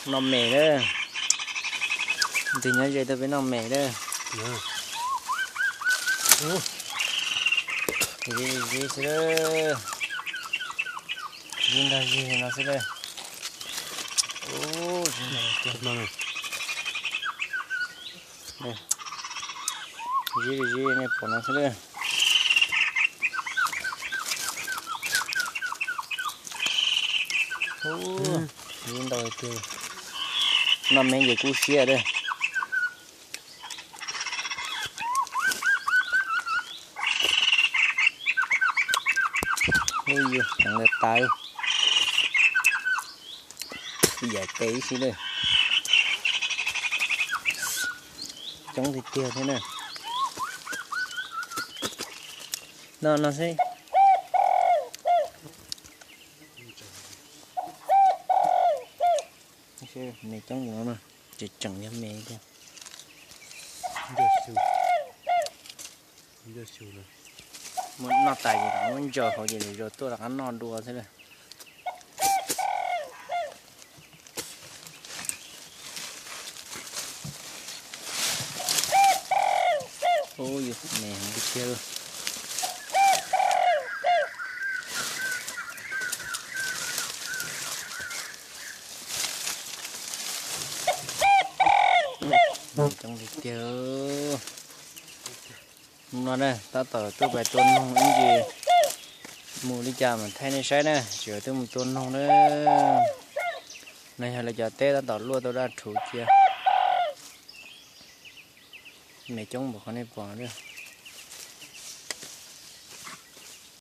Noj mem lawm. Tus nyob ze tuaj peb noj mem lawm. Zib zib xwb lawm. Zib nrog zib no xwb lawm. Zib zib nej pom no xwb lawm. Zib ntau tiag. Noj mem ces kub siab lawm. Ub, yus heev tas tas li. Yam tes ib si lawm. Coob tiag tiag thiab na. No no xwb. Me coob no, tseem tseem yog me thiab. Muab noj tas ces muab ntsaws hauv ces lwm zaus tuaj rov qab noj dua xwb lawm. Ub, yus me heev tiag. Coob tiag tiag. Mus no na, tab tom tuaj pais tua noog ib ntsis, mus li cas mam thaij nej saib na, tseem twb mus tua noog na. No yog lawv cov teb tab tom luaj tau daj rhuv cia. Me coob npaum qhov nej pom.